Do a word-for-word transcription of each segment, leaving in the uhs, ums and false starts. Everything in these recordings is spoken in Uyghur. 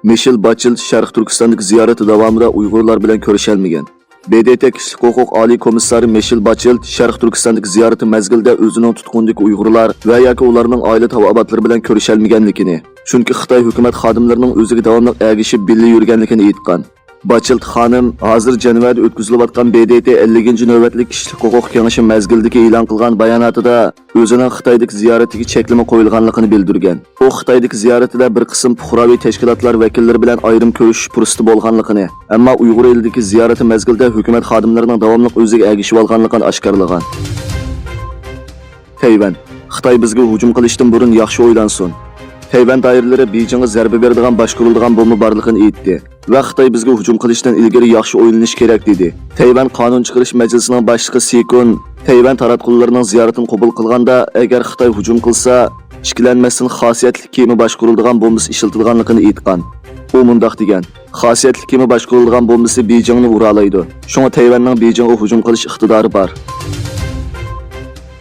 مىشېل باچېلت شەرقىي تۈركىستاندىكى زىيارىتى داۋامىدا ئۇيغۇرلار بىلەن كۆرۈشەلمىگەن. ب د ت كىشىلىك ھوقۇق ئالىي كومىسسارى مىشېل باچېلت شەرقىي تۈركىستاندىكى زىيارىتى مەزگىلىدە ئۆزىنىڭ تۇتقۇنىدىكى ئۇيغۇرلار ۋە ياكى ئۇلارنىڭ ئائىلە تاۋابىئاتلىرى بىلەن كۆرۈشەلمىگەنلىكىنى، چۈنكى خىتاي ھۆكۈمەت خادىملىرىنىڭ ئۆزىگە داۋاملىق ئەگىشىپ بىللە يۈرگەنلىكىنى ئېيتقان. باچېلت خانىم ھازىر جەنۋەدە ئۆتكۈزۈلۈۋاتقان ب د ت ئەللىكىنچى نۆۋەتلىك كىشىلىك ھوقۇق كېڭىشى مەزگىلىدىكى ئېلان قىلغان باياناتىدا ئۆزىنىڭ خىتايدىكى زىيارىتىگە چەكلىمە قويۇلغانلىقىنى بىلدۈرگەن. ئۇ خىتايدىكى زىيارىتىدە بىر قىسىم پۇقراۋى تەشكىلاتلار ۋەكىللىرى بىلەن ئايرىم كۆرۈشۈش پۇرسىتى بولغانلىقىنى، ئەمما ئۇيغۇر ئېلىدىكى زىيارىتى مەزگىلىدە ھۆكۈمەت خادىملىرىنىڭ داۋاملىق ئۆزىگە ئەگىشىۋالغانلىقىنى ئاشكارىلىغان. تەيۋەن. خىتاي بىزگە ھۇجۇم قىلىشتىن بۇرۇن ياخشى ئويلانسۇن. تەيۋەن دائىرىلىرى بېيجىڭغا زەربە بېرىدىغان باشقۇرۇلىدىغان بومبا بارلىقىنى ئېيتتى ۋە خىتاي بىزگە ھۇجۇم قىلىشتىن ئىلگىرى ياخشى ئويلىنىش كېرەك، دېدى. تەيۋەن قانۇن چىقىرىش مەجلىسىنىڭ باشلىقى سى كۇن تەيۋەن تاراتقۇلىرىنىڭ زىيارىتىنى قوبۇل قىلغاندا، ئەگەر خىتاي ھۇجۇم قىلسا، ئىككىلەنمەستىن خاسىيەتلىك كېمە باشقۇرۇلىدىغان بومبىسى ئىشلىتىدىغانلىقىنى ئېيتقان. ئۇ مۇنداق دېگەن: «خاسىيەتلىك كېمە باشقۇرۇلىدىغان بومبىسى بېيجىڭنى ئۇرالايدۇ. شۇڭا تەيۋەننىڭ بېيجىڭغا ھۇجۇم قىلىش ئىقتىدارى بار.»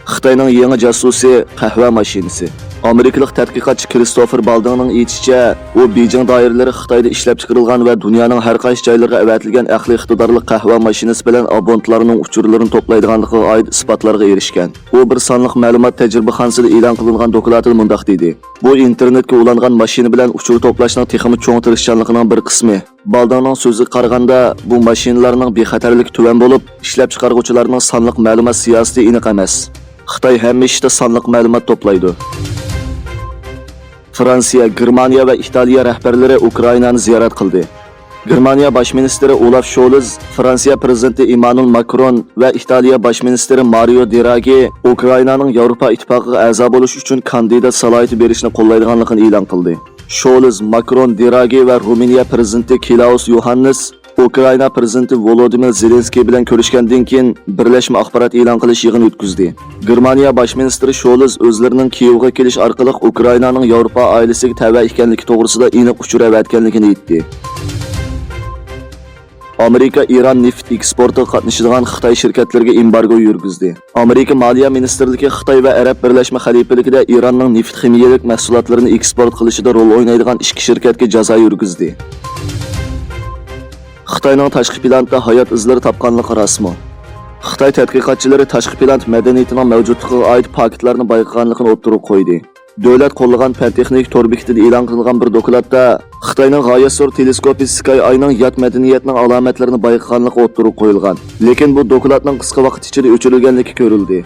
خىتاينىڭ يېڭى جاسۇسى قەھۋە ماشىنىسى. ئامېرىكىلىق تەتقىقاتچى كرىستوفېر بالدىڭنىڭ ئېيتىشىچە، ئۇ بېيجىڭ دائىرىلىرى خىتايدا ئىشلەپچىقىرىلغان ۋە دۇنيانىڭ ھەر قايسى جايلىرىغا ئەۋەتىلگەن ئەقلىي ئىقتىدارلىق قەھۋە ماشىنىسى بىلەن ئابونتلارنىڭ ئۇچۇرلىرىنى توپلايدىغانلىقىغا ئائىت ئىسپاتلارغا ئېرىشكەن. ئۇ بىر سانلىق مەلۇمات تەجرىبىخانىسىدا ئېلان قىلىنغان دوكلاتىدا مۇنداق دېدى: «بۇ ئىنتېرنېتكە ئۇلانغان ماشىنا بىلەن ئۇچۇر توپلاشنىڭ تېخىمۇ چوڭ تىرىشچانلىقىنىڭ بىر قىسمى.» بالدىڭنىڭ سۆزىگە قارىغاندا، بۇ ماشىنىلارنىڭ بىخەتەرلىكى تۆۋەن بولۇپ، ئىشلەپچىقارغۇچىلارنىڭ سانلىق مەلۇمات سىياسىتى ئېنىق ئەمەس. خىتاي ھەممە ئىشتا سانلىق مەلۇمات توپلايدۇ. فرانسىيە، گېرمانىيە ۋە ئىتالىيە رەھبەرلىرى ئۇكرائىنانى زىيارەت قىلدى. گېرمانىيە باش مىنىستىرى ئولاف شولز، فرانسىيە پىرېزىدېنتى ئېمانۇئېل ماكرون ۋە ئىتالىيە باش مىنىستىرى مارىيو دراگى ئۇكرائىنانىڭ ياۋروپا ئىتتىپاقىغا ئەزا بولۇش ئۈچۈن كاندىدات سالاھىيىتى بېرىشنى قوللايدىغانلىقىنى ئېلان قىلدى. شولز، ماكرون، دراگى ۋە رومىنىيە پىرېزىدېنتى كلاۋس يوھاننېس ئۇكرائىنا پىرېزىدېنتى ۋولودىمىر زېلېنسكىي بىلەن كۆرۈشكەندىن كېيىن، بىرلەشمە ئاخبارات ئېلان قىلىش يىغىنى ئۆتكۈزدى. گېرمانىيە باش مىنىستىرى شولز ئۆزلىرىنىڭ كىيېۋغا كېلىش ئارقىلىق ئۇكرائىنانىڭ ياۋروپا ئائىلىسىگە تەۋە ئېكەنلىكى توغرىسىدا ئېنىق ئۇچۇر ئەۋەتكەنلىكىنى ئېيتتى. ئامېرىكا ئىران نېفىت ئېكسپورتىغا قاتنىشىدىغان خىتاي شىركەتلىرىگە ئېمبارگو يۈرگۈزدى. ئامېرىكا مالىيە مىنىستىرلىكى خىتاي ۋە ئەرەب بىرلەشمە خەلىپىلىكىدە ئىراننىڭ نېفىت خىمىيەلىك مەھسۇلاتلىرىنى ئېكسپورت قىلىشىدا رول ئوينايدىغان ئىككى شىركەتكە جازا يۈرگۈزدى. خىتاينىڭ تاشقى پىلانېتتا ھايات ئىزلىرى تاپقانلىقى راستمۇ؟ خىتاي تەتقىقاتچىلىرى تاشقى پىلانېت مەدەنىيىتىنىڭ مەۋجۇتلۇقىغا ئائىت پاكىتلارنى بايقىغانلىقىنى ئوتتۇرىغا قويدى. دۆلەت قوللىغان پەن-تېخنىكا تور بېكىتىدە ئېلان قىلىنغان بىر دوكلاتتا، خىتاينىڭ غايەت زور تېلېسكوپى سكاي ئاينىڭ يات مەدەنىيەتنىڭ ئالامەتلىرىنى بايقىغانلىقى ئوتتۇرىغا قويۇلغان. لېكىن بۇ دوكلاتنىڭ قىسقا ۋاقىت ئىچىدە ئۆچۈرۈلگەنلىكى كۆرۈلدى.